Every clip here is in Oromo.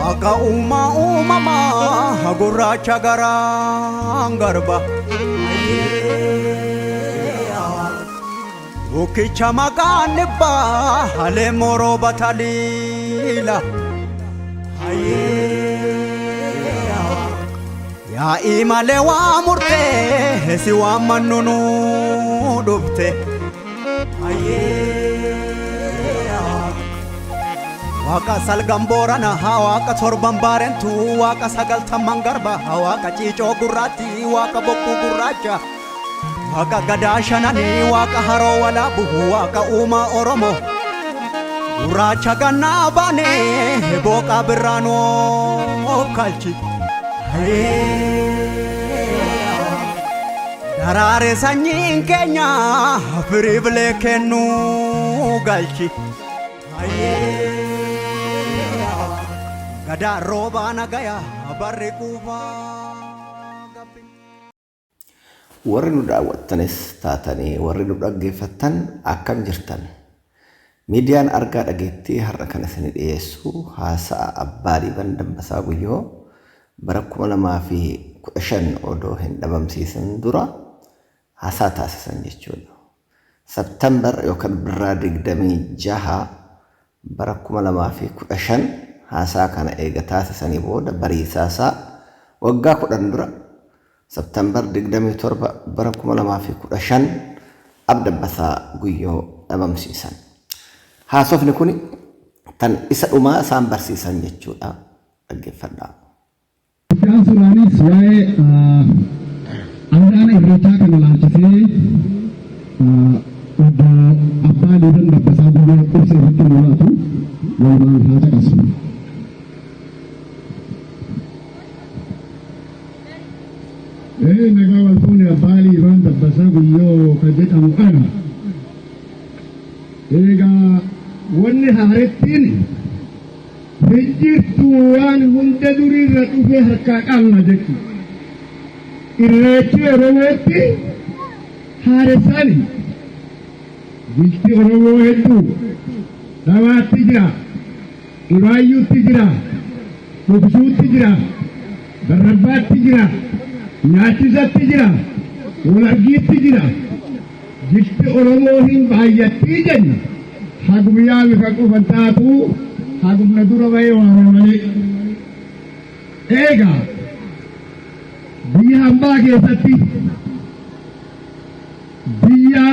Waaqa uumaa uumamaa gurraacha garaan garba. Bukkicha maqaan dhibbaa halee morooba taliila. Yaa'ii malee waa murtee si waan mannu nu dhufte. Waaqa salgan boorana waaqa torban baarentu waaqa sagaltamman garba waaqa ciicoo gurraatti waaqa bokkuu gurraacha waaqa gadaa shananii waaqa haroo walaabu waaqa uumaa oromoo gurraacha gannaa baanee booqaa birraanoo kalchi. Daraare sanyiin keenya firii bilee kennuu galchi. Gadaa roobaa nagaya barri quufaa gabbi. Warri nu daawwattanis taatanii warri nu dhaggeeffattan akkam jirtan? Miidiyaan Argaa Dhageettii har'a kan isinii dhiyeessu haasa'a Abbaa Liiban Dabbasaa Guyyoo bara 2015 odoo hin dhabamsiisin dura haasaa taasisan jechuudha. September yookaan Birraa 26 bara 2015 haasaa kana eega taasisanii booda bariisaasaa waggaa 10 dura September 27 bara 2015 Ab Dabbasaa Guyyoo dhabamsiisan. Haasofni kuni tan isa dhumaa isaan barsiisan jechuudha. Dhaggeeffadhaa. Itti aansuudhaanis waa'ee ayyaana Irreechaa kana laalchisee obbo Abbaa Liiban Dabbasaa Guyyoo ibsa irratti nu laatu walumaan haa caqasnu. Ee nagaa wal fuune Abbaa Liiban Dabbasaa Guyyoo kan jedhamu ana. Egaa wanni haarettiin hin jirtu waan hunda duriirra dhufe harkaa qabna jechuudha. Irreechi Oromootti haaressani. Jilti Oromoo hedduu Dhawaatti jira, Dhuraayyuutti jira, Dhugsuutti jira, Darrabbaatti jira, Nyaachisatti jira, Walargiitti jira. Jilti Oromoo hin baay'attii jenna. Hagum yaame kan qofan taatu hagum na dura bahee waame malee. Eegaa biyya hambaa keessatti biyya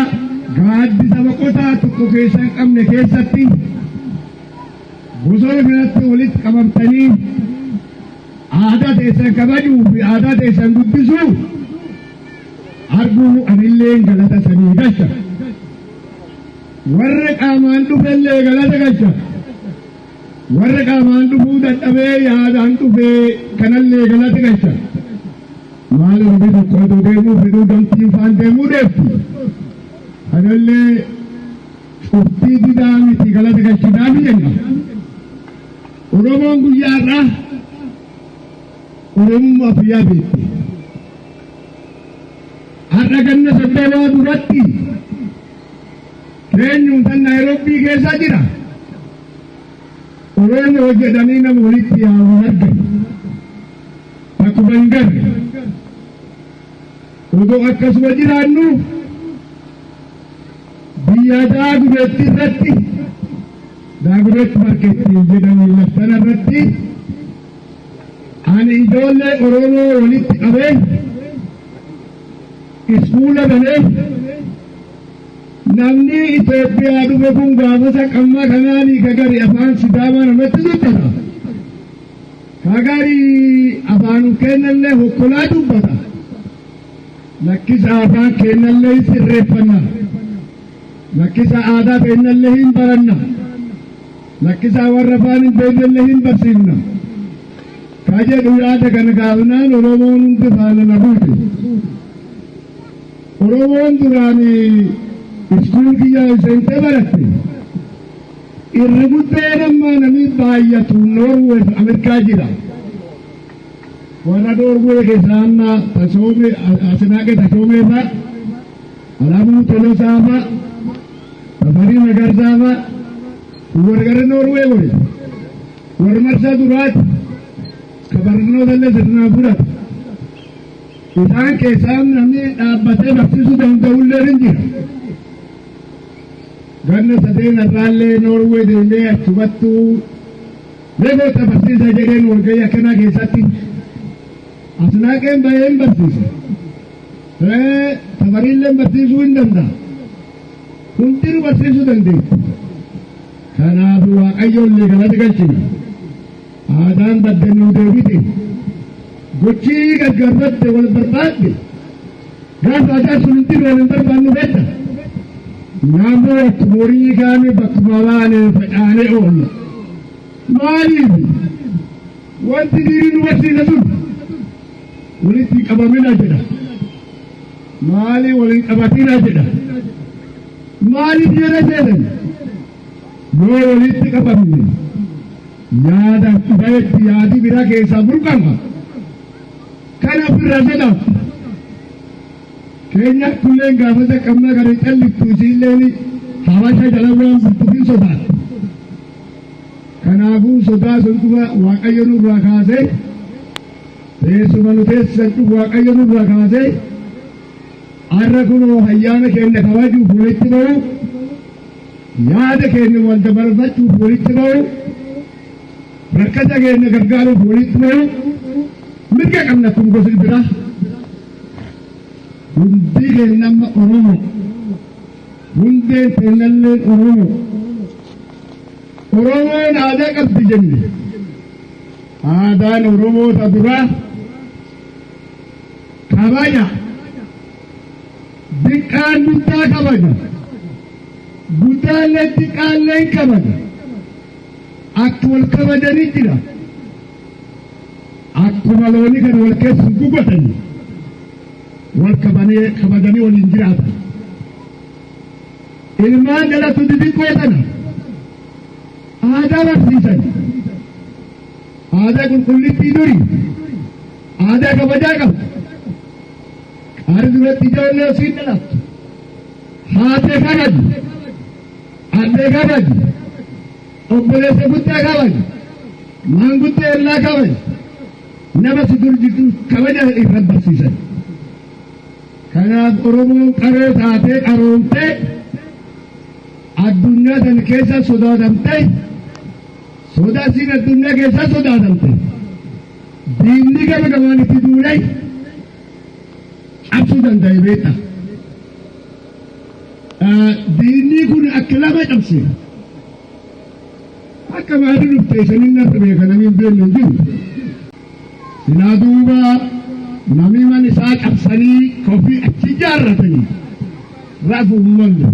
gaaddisa boqotaa tokko keessa hin qabne keessatti bosona kanatti walitti qabamtanii aadaa teessan kabajuu fi aadaa teessan guddisuu arguu anilleen galata sanii galcha. Warra qaamaan dhufellee galata galcha. Warra qaamaan dhufuu dadhabee yaadaan dhufee kanallee galata galcha. Maal namni tokko oduu deemuu fedhuu damtiin faan deemuu deefti. Kanallee cuftii didaa miti galata galchinaafi jenna. Oromoon guyyaa har'aa Oromummaa biyyaa beekti. Har'a ganna 30 duratti keenyuun tan Naayiroobii keessa jira. Oromoo jedhanii nama walitti yaa'u hin argan. Takkuma hin garre. Odoo akkasuma jiraannu biyya Daagureetti irratti Daagureetti markeetti jedhanii laftana irratti ani ijoollee Oromoo walitti qabee iskuula banee namni Itoophiyaa dhufe kun gaafasa qammaa kanaanii ka gari afaan Sidaamaa namatti dubbata. Ka gari afaan kennallee hokkolaa dubbata. Lakkisa afaan kennallee hin sirreeffanna. Lakkisa aadaa teennallee hin baranna. Lakkisaa warra afaan hin beeknellee hin barsiifna. Ka jedhu yaada kana gaafnaan Oromoon hundi faana na buute. Oromoon duraan iskuul kiyyaa seentee baratte. Irri guddaan ammaa namni baay'atu Noorwee fi Ameerikaa jira. Warra Noorwee keessaa amma Tashoomee Asinaaqee Tashoomee fa'a, Alamuu Tolosaa fa'a, Tafarii Magarsaa fa'a warra gara Noorwee godhe. Warra marsaa duraati. Ka barnoota illee sirnaan fudhatu. Isaan keessaa namni dhaabbatee barsiisuu danda'ullee ni jira. Ganna sadeen irraallee Noorwee deemee achumattuu leegoota barsiisa jedheen walgahii akkanaa keessatti asnaaqeen bahee hin barsiisa. Tabariillee barsiisuu hin danda'a. Hundinuu barsiisuu dandeetti. Kanaaf Waaqayyoon galata galchina. Aadaan baddannuu deebite. Gochii gargaarfatte wal barbaadde. Gaafa aadaa sun hin jiru wal hin barbaannu beekta. Naannoo akkuma horii kaane bakkuma baane facaanee oolla. Maaliif? Wanti dhiirri nu barsiisa sun walitti qabamina jedha. Maali waliin qabatina jedha. Maaliif jedha jedhan? Yoo walitti qabamne yaada bayetti yaadi bira keessaa burqama. Kana ofirraa sodaatu. Keenya kulleen gaafa saqqamnaa kana calliftu isiilleen Habasha jala waan bultuuf hin sodaattu. Kanaafuu sodaa sun dhufa Waaqayyo nurraa kaasee, teessuma nu teessisan dhufu Waaqayyo nurraa kaasee, har'a kunoo ayyaana keenya kabajuuf walitti ba'u, yaada keenya wal dabarfachuuf walitti ba'u, rakkata keenya gargaaruuf walitti ba'u, mirga qabna kun gosa biraa. Hundi keenya amma Oromoo, hundeen keenyalleen Oromoo. Oromoon aadaa qabdi jenne. Aadaan Oromoo ta duraa kabaja. Diqqaan guddaa kabaja. Guddaallee xiqqaallee hin kabaja. Akka wal kabajanii jira. Akkuma loonii kana wal keessa gubatanii wal kabajanii waliin jiraatan. Ilmaan dhalatu xixiqqoo sana aadaa barsiisan. Aadaa qulqullittii durii aadaa kabajaa qabdu. Qaari duratti ijoollee osii dhalattu. Haatee kabaji. Abbee kabaji. Obboleessa guddaa kabaji. Maanguddoo ollaa kabaji. Nama si dur jirtu kabaja irra barsiisan. Kanaaf Oromoon qaroo taatee qaroomtee addunyaa sana keessa sodaatamtee, sodaa siin addunyaa keessa sodaatamte, diinni gama gamaan itti duulee cabsuu danda'e beekta. Diinni kun akka lama cabse. Akka maatii dhufte isaanii narra beeka, namni hin beekne hin jiru. Silaa duuba namni mana isaa cabsanii kofii achi ijaarratanii rafu uummanni.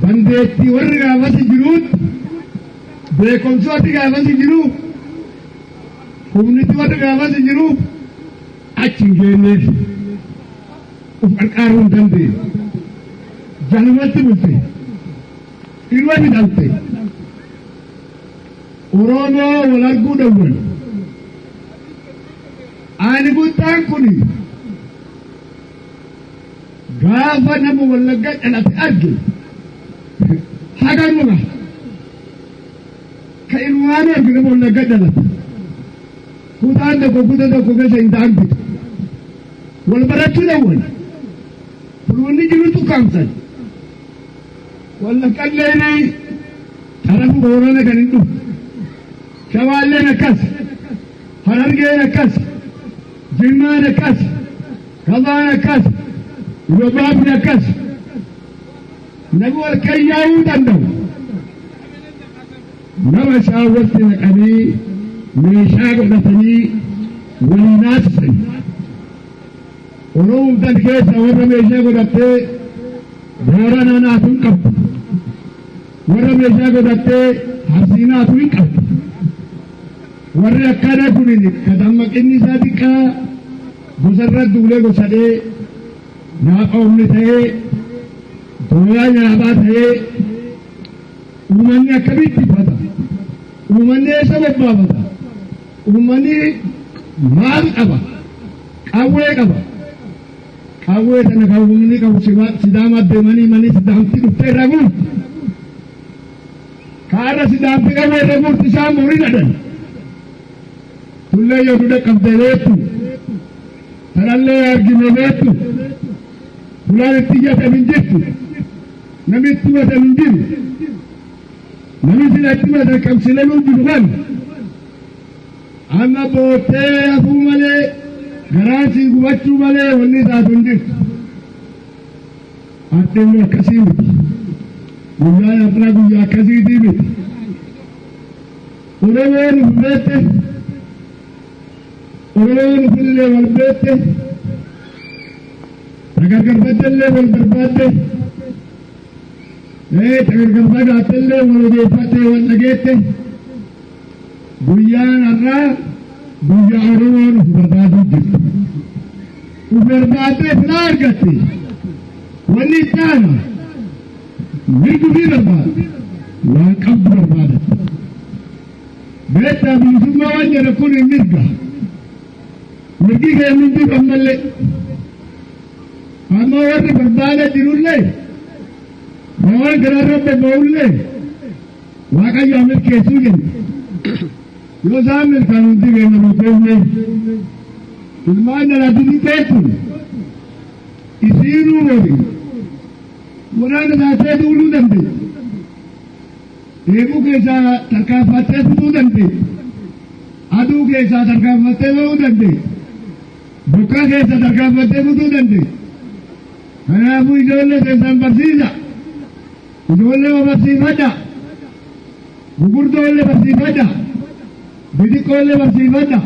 Dandeettii warri gaafasi jiruutti, beekumsi warri gaafasi jiru, humniti warri gaafasi jiru achi hin geenyeef uf qarqaaruu hin dandeenye. Jalumatti bulte. Irra hidhamte. Oromoo wal arguu dhowwan. Ani guddaan kun gaafa nama Wallaggaa dhalate arge haganuma ka ilmaan arge nama Wallaggaa dhalate. Kutaan tokko kuta tokko keessa hin daangitu. Wal barachuu dhowwan. Fuloonni jirutu ukkaamsan. Wallaggalleen xarafu Boorana kan hin dhufu. Shawaalleen akkas. Harargeen akkas. Jimmaan akkas. Gabaan akkas. Yobaabni akkas. Namni wal qayyaa'uu danda'u. Nama isaan walitti naqanii meeshaa godhatanii waliin naasisan. Oromoon keessa warra meeshaa godhattee Boorana naatu hin qabdu. Warra meeshaa godhattee Arsii naatu hin qabdu. Warri akkana kun ka dammaqinni isaa xiqqaa gosarra duulee gosadhee nyaaqoomni ta'ee dooyaa nyaabaa ta'ee uummanni akkamitti uffata? Uummanni eessa bobbaafata? Uummanni maal qaba? Qawwee qaba. Qawwee sana kan uummanni qabu Sidaama deemanii manii Sidaamti dhuftee irra guurti. Kaarra Sidaamti qawwee irra guurti isaan horii dhadhan. Tullee yoo duudha qabdee beektu. Tanallee argine beektu. Fulaan itti iyyatan hin jirtu. Namni itti himatan hin jiru. Namni sila itti himatan qabsiilamuu jiru kan. Amma boottee hafuu malee garaan sii gubachuu malee wanni taatu hin jirtu. Addeenyi akkasii miti. Guyyaan har'aa guyyaa akkasiitii miti. Oromoon uf beekte, Oromoon ufillee wal beekte, ta gargar baddellee wal barbaadde, ta gargar fagaattellee wal odeeffattee wal dhageette. Guyyaan har'aa guyyaa Oromoon uf barbaaduu jirtu. Uf barbaaddee filaa argatte. Wanni itti aana mirgi ofii barbaada. Waan qabdu barbaadatte. Beektaa bilisummaa waan jedhan kun mirga. Mirgi keenya hin jiru ammallee. Amma warri barbaada jirullee waan kanarra bobba'ullee Waaqayyo haa milkeessuu jenna. Yoo isaan milkaa'an hundi keenya milkoofne. Ilmaan dhalaa xixiqqoo tun isiinuu waliin waraana taatee duuluu dandeetti. Dheebuu keessaa tarkaanfattee kutuu dandeetti. Aduu keessaa tarkaanfattee ba'uu dandeetti. Bokkaa keessaa tarkaanfattee kutuu dandeetti. Kanaafuu ijoollee keessan barsiisa. Ijoollee barsiifadha. Gurguddoollee barsiifadha. Xixiqqoollee barsiifadha.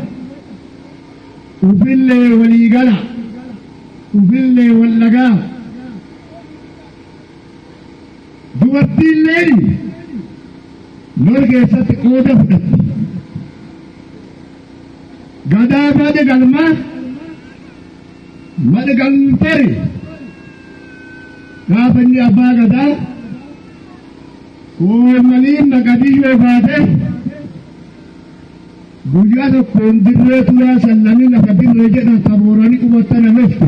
Ufillee walii gala. Ufillee wal dhagaa. Dubartiilleen lola keessatti qooda fudhatti. Gadaa bade galmaa mada galmtari gaafa inni abbaa gadaa koomaniin maqadiyyoo baate guyyaa tokkoon dirree turaa sallanii lafa dirree jedhan tabooranii qubattana lofte.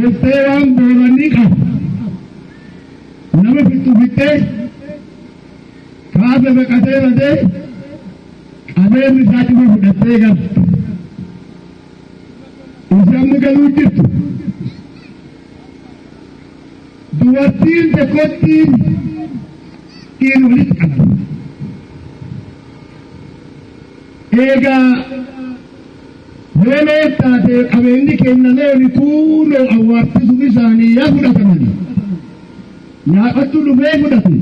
Loftee waan booranii qabu nama fixxu fixxee kaafe baqatee badee qabeenyi isaa cufa fudhattee galte. Isi amma galuu jirtu. Dubartiin tokkottiin dhiir walitti qabdi. Eegaa yoo loon taate qabeenyi keenya looni kuunoo awwaartisuun isaanii yaa fudhatamani. Nyaaphattu dhufee fudhate.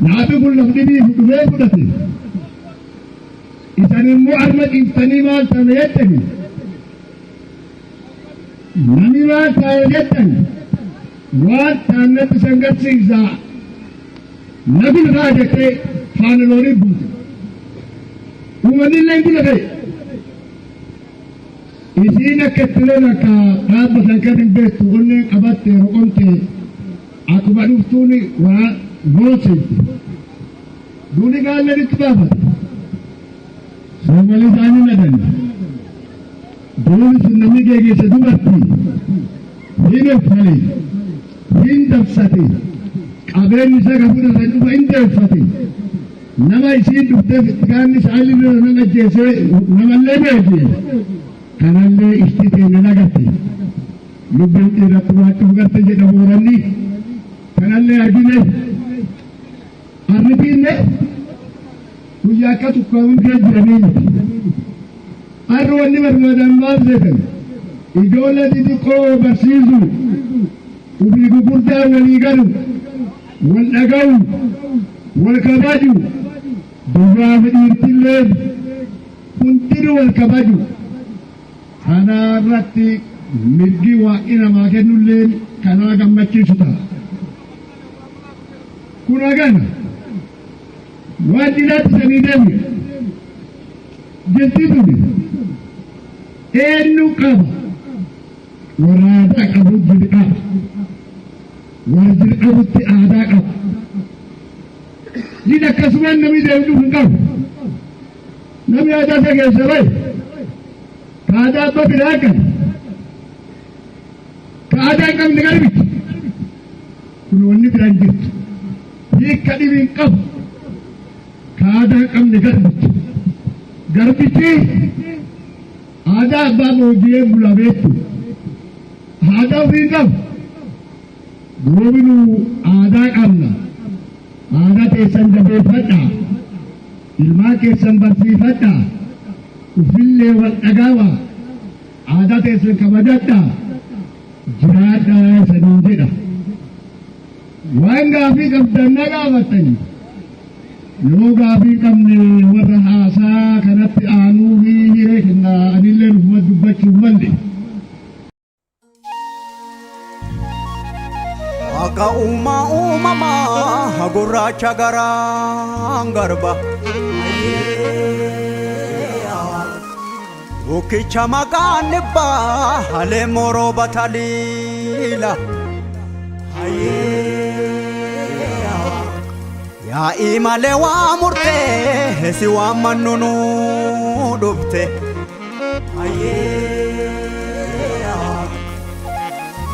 Nyaaphi kun laf dhibiif dhufee fudhate. Isan immoo arma ciiftanii maal taane jettani? Namni maal taane jettan? Waan taannetti isan garsiisa. Na gulufaa jettee faana loonii buute. Uummanni illee gulufee. Isiin akka itti lola akka dhaabbatan kan hin beektu onneen qabatte roqomte akkuma dhuftuun waa loon seente. Duuni gaalleen itti baafate. Soomalii isaanii nadan. Duuni sun namni geegeesse dubartii hin uffale, hin dabsate, qabeenyi isaa kan fudhatan cufa hin deeffate. Nama isiin dhuftee gaanni isaa illee nama ajjeesee namallee booji'e. Kanallee ifti teenya nagatte. Lubbuun dhiiratti waaccuuf garte jedha Booranni. Kanallee argine. Arritiinne guyyaa akka tukkaamuu kee jiranii miti. Har'a wanni barbaadan maal seetan? Ijoollee xixiqqoo barsiisuu, ofii gurguddaa walii galu, wal dhaga'u, wal kabaju, durbaa fi dhiirtillee hundinuu wal kabaju. Kana irratti mirgi waaqni namaa kennullee kanaa gammachiisu ta'a. Kun hagana waan jiraatti sanii deebi'e. Jechi tuni eenyu qaba? Warra aadaa qabu jiri qaba. Warra jiri qabutti aadaa qaba. Jiri akkasumaan namni deemu dhufu hin qabu. Namni aadaa isaa keessa bahe ka aadaa abbaa biraa qabu. Ka aadaa hin qabne garbicha. Kun wanni biraan jirtu. Hiikka dhibi hin qabu. Ka aadaa hin qabne garbicha. Garbichi aadaa abbaa booji'ee bula beektu. Aadaa ofii hin qabu. Duubi nu aadaa qabna. Aadaa teessan jabeeffadhaa. Ilmaan keessan barsiifadhaa. Ufillee wal dhagaawaa. Aadaa teessan kabajadhaa. Jiraadhaa isaniin jedha. Waan gaafii qabdan na gaafattani. Yoo gaafii qabne warra haasaa kanatti aanuu fi hiree kennaa anillee ufuma dubbachuuf malle. Waaqa uumaa uumamaa gurraacha garaan garba. Bukkicha maqaan dhibbaa halee morooba taliila. Yaa'ii malee waa murtee si waan mannu nu dhufte.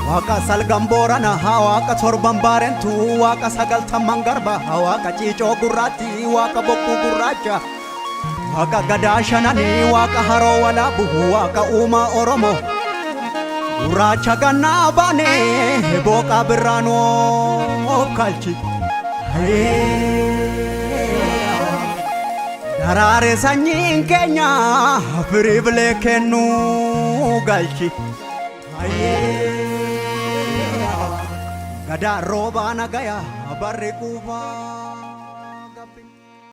Waaqa salgan boorana waaqa torban baarentu waaqa sagaltamman garba waaqa ciicoo gurraatti waaqa bokkuu gurraacha waaqa gadaa shananii waaqa haroo walaabu waaqa uumaa oromoo gurraacha gannaa baanee booqaa birraanoo kalchi. Daraare sanyiin keenya firii bilee kennuu galchi. Gadaa roobaa nagaya barri quufaa.